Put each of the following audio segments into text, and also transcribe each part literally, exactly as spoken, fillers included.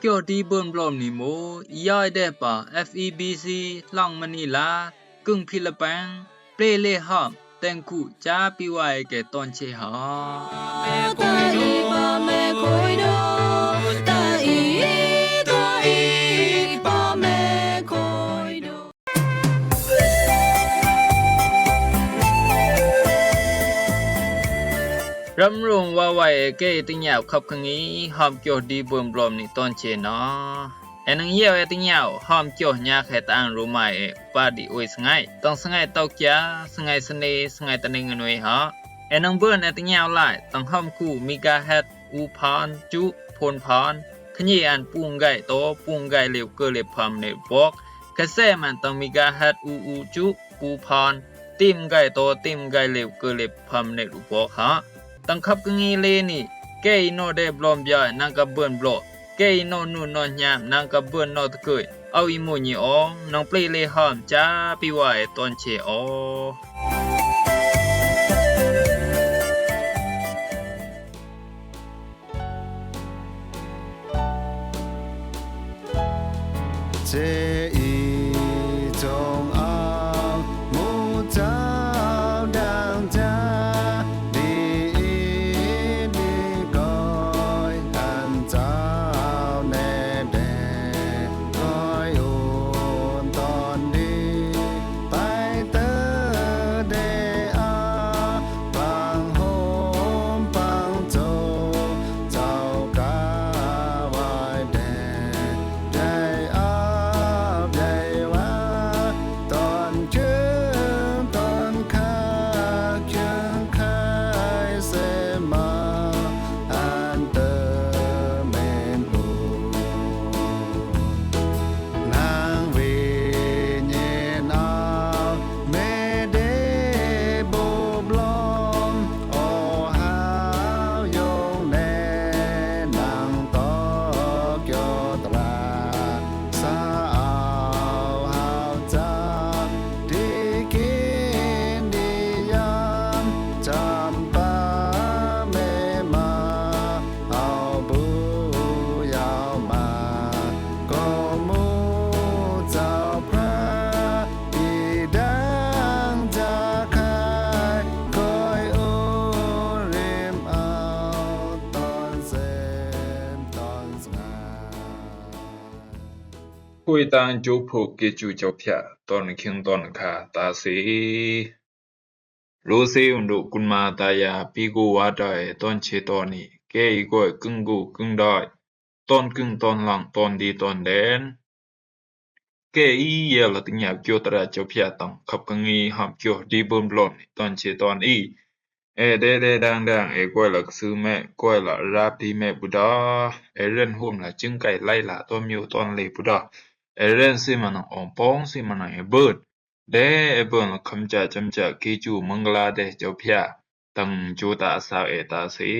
Kyo di bơ̆n blom ni mo, i yoi de pa F E B C, hlong Manila, kưng Philippines, ple le hom, teng ku, cha pi wai ke ton che ha. Ram rung wa wai e ke i teng yau khap kang i, hom kyo di bơ̆n blom ni ton che no. E nang yau e teng yau, hom kyo nya khe tang ru mai e, pa di ui sngai. Tang sngai tau kia, sngai sene, sngai tane ngan ui ha. E nang bơ̆n e teng yau lai, tang hom ku megahertz u phon, chu phon phon. Khnyi an pung gai to, pung gai leu ke le pham ne bok. Khe se man tang megahertz u u chu, u phon. Tim gai to, tim gai leu ke le pham ne u bok ha. Tang khap kang i le ni, ke i no de blom bia nang ka bơ̆n blo. Ke i no nu no nyam nang ka bơ̆n no te kei. Au i mo nyi ong, nang ple le hom cha pi wai ton che o. Che i chong au mu chao dang cha di i di koi an chao ne de koi un ton di pai te de a pang hom pang cho chao ka wai de. Dai a dai wa ton kieng ton ka kieng kai se ma an te men u. Nang wi nyen a me de bo blom o hao yong ne nang to kyo tra. Sa au hao cha di kin di yam cham pa me ma au bu yao ma ko mu chao pra i dang ja khai koi u rim au ton sem ton sngai. Khui tang chu phu ke chu chao phia ton khing ton kha ta si. Lu si un du kun ma ta ya pi gu wa dai ton che ton ni ke i goi kưng gu kưng dai ton kưng ton lang ton di ton den. Ke i ye la ting ya kyo ta ra chao phia tang khap kang i ham kyo di bơm blom ni ton che ton i. E de de dang dang e goi la ksư me goi la rap di me bu da. E ren hum la ching kai lai la ton myu ton le bu da. E ren si ma nang ong pong si ma nang e bơt. De e bơng la kham cha cham cha ki chu mangla de chao phia tang chu ta sa e ta si.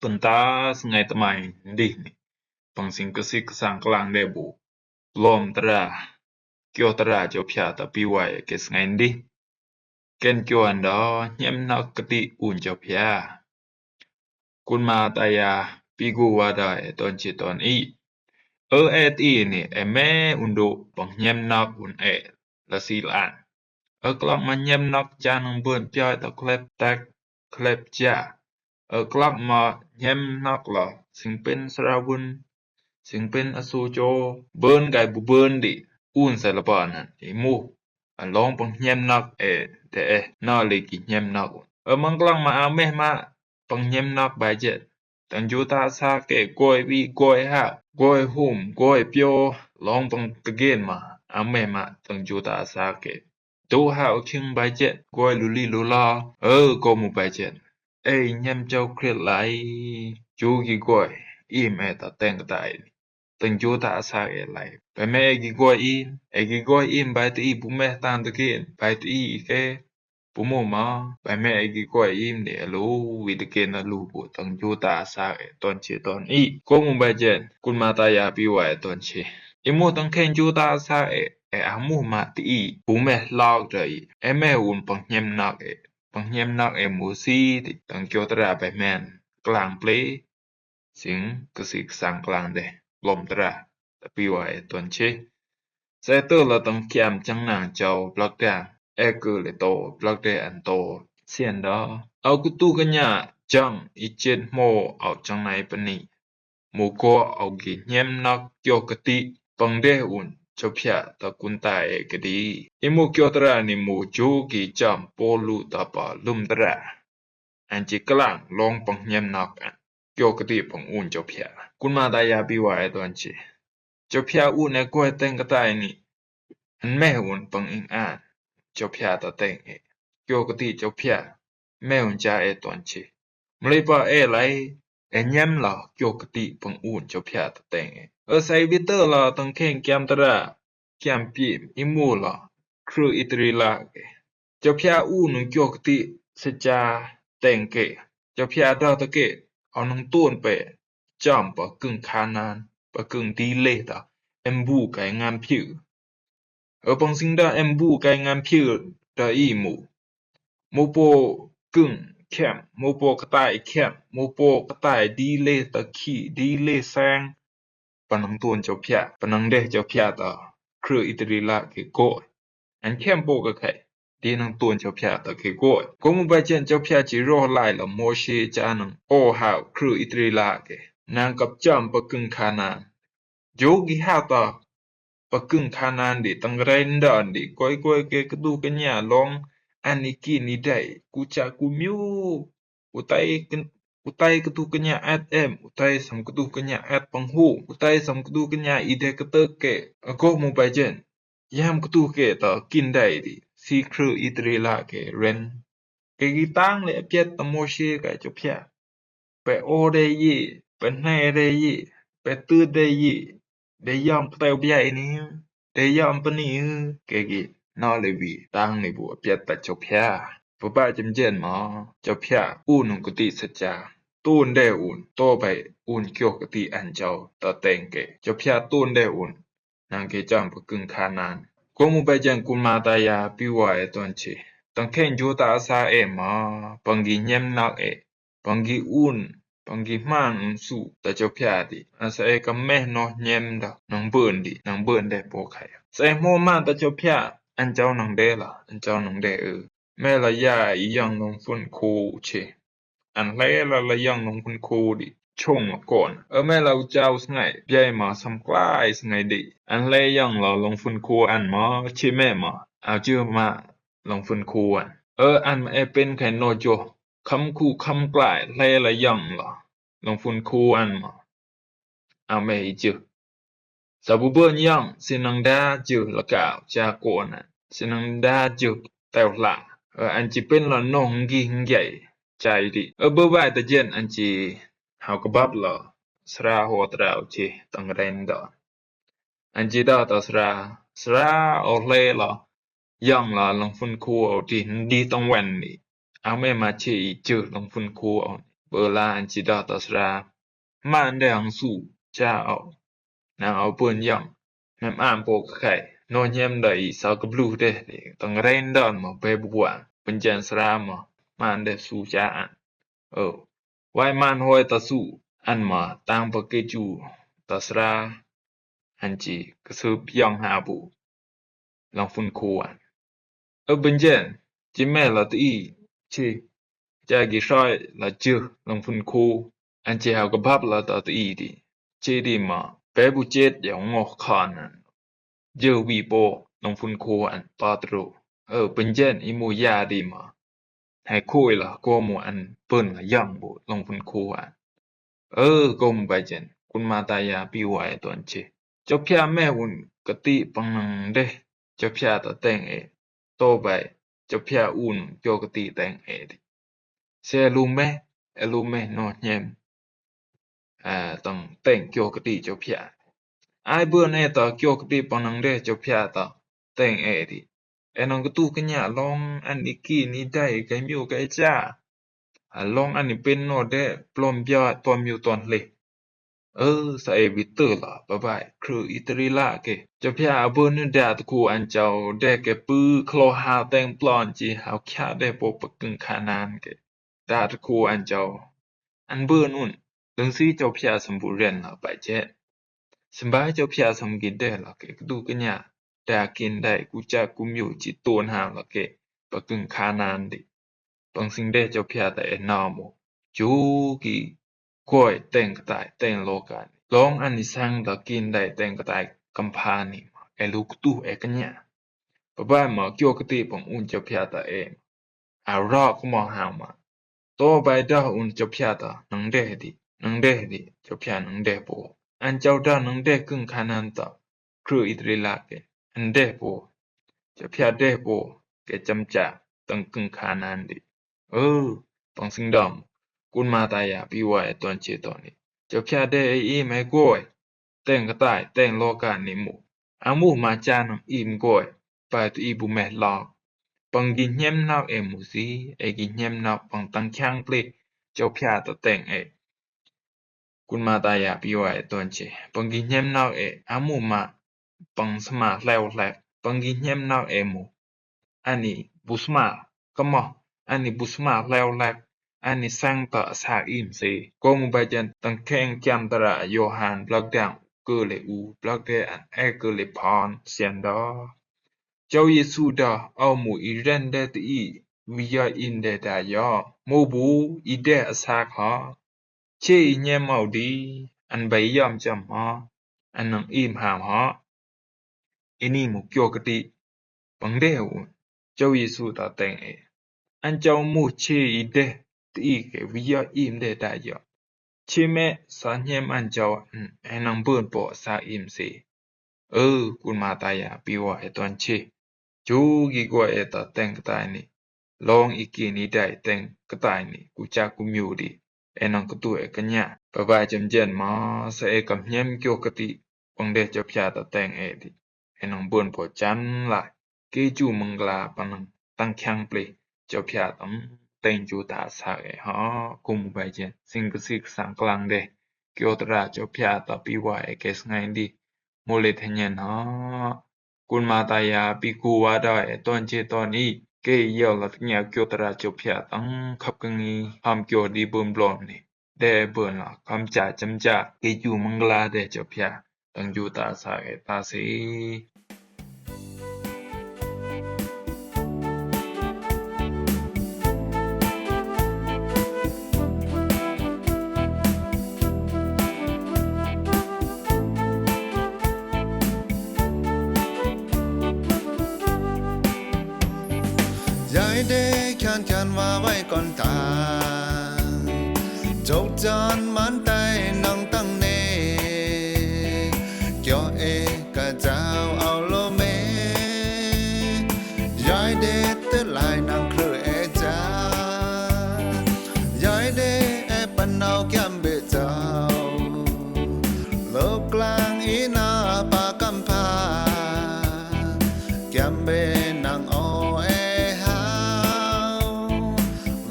Pynta sngai tmai ndih ni pang sing ksik sang klang de bu blom ta ra kyo ta ra chao phia ta pi wai ke sngai ndih. Ken kyo an da hnyem nak kti un chao phia. Kun ma ta ya pi gu wa da e ton che ton i. Ơ e ti ni e me un du pang hnyem nak un e la si lan. Ơ klak ma hnyem nak cha nang bơ̆n pioi ta klep tak klep cha. Ơ klak ma hnyem nak la sing pen sra bun sing pen a su cho bơ̆n gai bu bơ̆n di un sa la ba nan i mu. An long pang hnyem nak e te e na le ki hnyem nak un. Ơ mang klak ma a meh ma pang hnyem nak bai jet. Tang ju ta sa ke goi wi goi ha goi hum goi pio long pang te gen ma a meh ma tang ju ta sa ke. Tu ha u khing bai jet goi lu li lu la ơ ko mu bai jet. E hnyem chao khriet lai chu ki goi im e ta teng ta i. Tang ju ta sa e lai bai me e ki goi im e ki goi im bai te i bu me tang te gen bai te i ke. Bu mu ma bai me e ki goi im ni e lu wi te gen a lu bu tang ju ta sa e ton che ton i ko mu bai jet kun ma ta ya pi wai ton che. I mu tang khen ju ta sa e e a mu ma te i bu me lauk te i e me un pang hnyem nak e. Pang hnyem nak e mu si ti tang kyo ta ra bai men klang ple. sĭng ksik sang klang deh, lom tra, tapi wa e tuan che. Sa e tơ la tang kiam chang nang chau blak dang, e kơ le to, blak deh an to, sien da. Au kutu kanya chang, i chet mo, au chang nai pani. Mu ko au gi nyem nak kio kati pang deh un chopia ta kun ta e kadi. I mu kio tra ni mu chu gi cham polu ta pa lum tra. An chi klang long pang nyem nak an kio kati pang un chopia. Kun ma ta ya pi wa e tuan chi. Chopia un e ko e teng kata ni. An meh un pang ing an. Chopia ta teng e. Kio kati chopia. Meh un cha e tuan chi. Mlei pa e lai, e nyem la kio kati pang un chopia ta teng e. E sai bi tơ la tang keng kiam tra, kiam pi i mu la, kru i tri la ke. Chopia un kio kati se cha teng ke. Chopia da ta ke, au nang tun pe, cham pa kung khanan, pa kung di le ta, em bu kai ngam piu. Ơ pang sing da em bu kai ngam phiu da i mu. Mu po kung khem, mu po katai khem, mu po katai di le ta khi, di le sang. Pa nang tuan chopia, pa nang deh chopia ta kru i tri la ke ko. An khem po ka khai, di nang tuan chopia ta ke ko. Ko mu ba chen chopia chi ro lai la Moshe cha nang o hau kru i tri la ke. Nang kap cham pa kung khanan. Jo gi hata pa kung khanan di tang rai ndan di koi koi ke kadu kanya long an i ki ni dai ku cha ku miu. Utai kadu kanya at em, utai sam kadu kanya at pang hu, utai sam kadu kanya i de kata ke. Ako mu ba jen. Yam kadu ke ta kin dai di si kru i tri la ke ren. Ke gi tang le a piat ta Moshe ka chopia. Pe o de yi, pe ne de yi, pe tu de yi, de yam pe tau bia ini, de yam pe ni ke gi. No le bi tang ni bu a piat ta chopia. Pe ba jem jen ma chopia un un kati sa cha. Tun de un, to bai un kio kati an chau ta teng ke. Chopia tun de un. Nang ke cham pa kung khanan. Ko mu ba jen kun ma ta ya pi wa e tuan che. Tang khen jo ta sa e ma, pang gi nyem nak e, pang gi un, pang gi man un su ta chopia di. A sa e ka meh no nyem da, nang bun di, nang bun de po khai. Sa e mo man ta chopia, an chau nang de la, an chau nang de e. Me la ya i yang nong fun ko che. An le la la yang nong fun ko di. Chong la kon. E me la u chau sngai. Bia ma sam klai sngai di. An le yang la long fun ko an ma che me ma. A che ma long fun ko an. E an ma e pen kai no jo. Kham ku kham klai le la yang la. Long fun ko an ma. A me i che. Sa bu bun yang, si nang da jeh la kau, cha ko na, si nang da jeh tau la. E, an chi pen la nong gi ngai, chai di. E, bu bai ta jen, an chi hau ka bab la, sra ho trau chi, tang ren da. An chi da ta sra, sra o le la, yang la long fun ko o ti, di tang wen di. A me ma chi i jeh long fun ko o. Bu la an chi da ta sra. Man de ang su cha au. Nang au bun yang. Mem am po ka khai. No nyem da i sa ka blu de. Tang ren dan ma be bu buan. Bun jen sra ma. Man de su cha an. O. Wai man hoi ta su. An ma tang pa ke chu. Ta sra. An chi ka sup yang ha bu. Long fun ko an. E bun jen, chi me la ti i, chi, cha gi soi la jeh long fun ko, an chi hau ka bab la ta ti i di, chi di ma, pe bu chet ya ngo khan an. Jeh wi po long fun ko an pa tru. E bun jen i mu ya di ma. Hai khoi la ko mu an bun la yang bu long fun ko an. E, ko mu bai jen, kun ma ta ya pi wa e tuan che. Chopia me un kati pang nang de, chopia ta teng e. To bai, chopia un kio kati teng e di. Se lu me, e lu me no nyem. A, tang teng kio kati chopia. Ai bun e ta kio kati pang nang de chopia ta teng e di. E nang katu kanya long an i ki ni dai kai miu kai cha. A long an i pen no de plom bia ton miu ton le. E, sa e bi tơ la, ba bai, kru i tri la ke. Chopia a bun nu da tu ku an chau, de ke pu klo ha teng plon chi, hau kya de po pa kung khanan ke. Da tu ku an chau. An bun un. Lung si Jō Pia sōng bu ren la bai jet. Sīmba Jō Pia sōng gi deh la kē kadu kanya da kin dai ku cha ku myu chi ton ha la kē pa kung Kanan di. Pang sing deh Jō Pia ta e na mo. Chu ki koi teng katai teng loka ni. Long ani sang da kin dai teng katai kampani ma. E lu kutu e kanya. Ba bai ma kyo kati pang un Jō Pia ta e. A rok mo ha ma. To bai da un Jō Pia ta nang deh di, nang deh di, Jō Pia nang deh po. An chau da nang deh kung Kanan ta, kru Israel ke, an deh po. Jō Pia deh po, ke cham cha, tang kung Kanan di. Ơ, pang sing dam, kun ma ta ya, pi wa e ton che ton ni. Jō Pia deh e i me goi. Teng katai, teng loka ni mu. A mu ma cha nang im goi, pai tu i bu meh lok. Pang gi hnyem nau e mu si, e gi hnyem nau pang tang kiang ple, Jō Pia ta teng e. Kun ma ta ya pi wa e ton che. Pang gi hnyem nau e, a mu ma pang sma hleu hlek. Pang gi hnyem nau e mu. Ani bu sma, kamo, ani bu sma hleu hlek, ani sang ta sa im se. Ko mu ba jan tang keng kiam tara Yohan blak dang kơ le u, blak de an e kơ le pon, sian da. Jao Yesu da, au mu i ren de ti i, wi ya im de da ya. Mu bu, i de a sak ha. Che i nyem au di, an bai yam cham ha, an nang im ham ha. Ini mu kyo kati, pang de u, Jao Yesu ta teng e. An jao mu che i de, ti i ke wi ya im de da ya. Che me sa nyem an jao an, e nang bun po sa im se. Ơ, kun ma ta ya, pi wa e ton che. Chu gi gua e ta teng katai ni. Long i kin i dai teng katai ni, ku cha ku myu di. E nang kutu e kanya. Ba bai cham jen ma, sa e kam nyem kyo kati, pang de Jao Pia ta teng e di. E nang bun po cham lai. Ke chu mangla pa nang tang kiang ple, Jao Pia tang teng chu ta sa e ha, kum bai jen, sing ka sik sang klang de. Kyo tara Jao Pia ta pi wa e ke sngai di. Mu le the nyen ha. Kun ma ta ya pi ku wa da e ton che ton i. Ke yau la tnya kyo tara Jao Pia tang khap ka ngi ham kyo di bum blom ni. De bun la, kam cha cham cha, ke chu mangla de Jao Pia, tang chu ta sa e ta se. Yai de kyan kyan wa wai kon ta. Jok jan man tai nang tang ne. Kyo e ka jao au lo me. Yai de te lai nang kru e ja. Yai de e pan nau kiam be jao. Lok lang i na pa kam pa. Kiam be nang o e hao.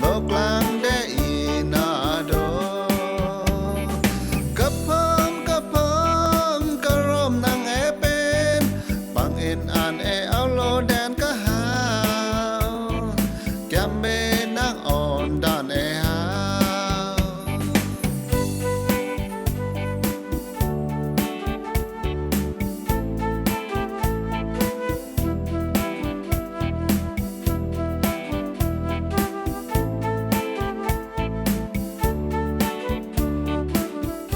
Lok lang de i na do. Ka pam, ka pam, ka rom nang e pen. Pang in an e au lo den ka hao. Kiam be nang on dan e hao.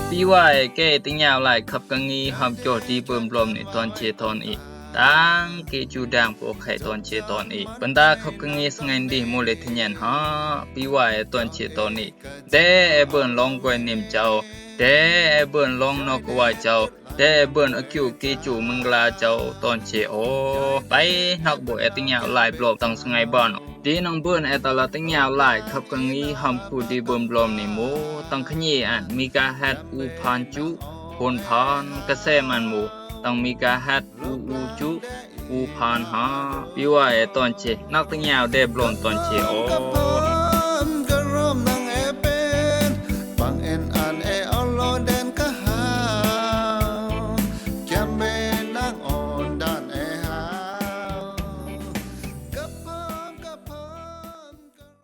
Pi wa e ke tnya lai khap ka ngi ham kyo di bum blom ni ton che ton i. Tang ke chu dang po khai ton che ton i. Banda khap ka ngi sngai di mu le the nyen ha. Pi wa e ton che ton i. De e bun long koi nim jao. De e bun long nok wa jao. De e bun a kyu ke chu mangla jao ton che o. Bai nok bu e tnya lai blom tang sngai ban o. Di nang bun e ta la tnya lai khap ka ngi ham ku di bum blom ni mu. Tang khnyi an megahertz u phan chu. Hun phan ka se man mu. Tang megahertz u u chu. U phan ha. Pi wa e ton che. Nak tnya de blom ton che o.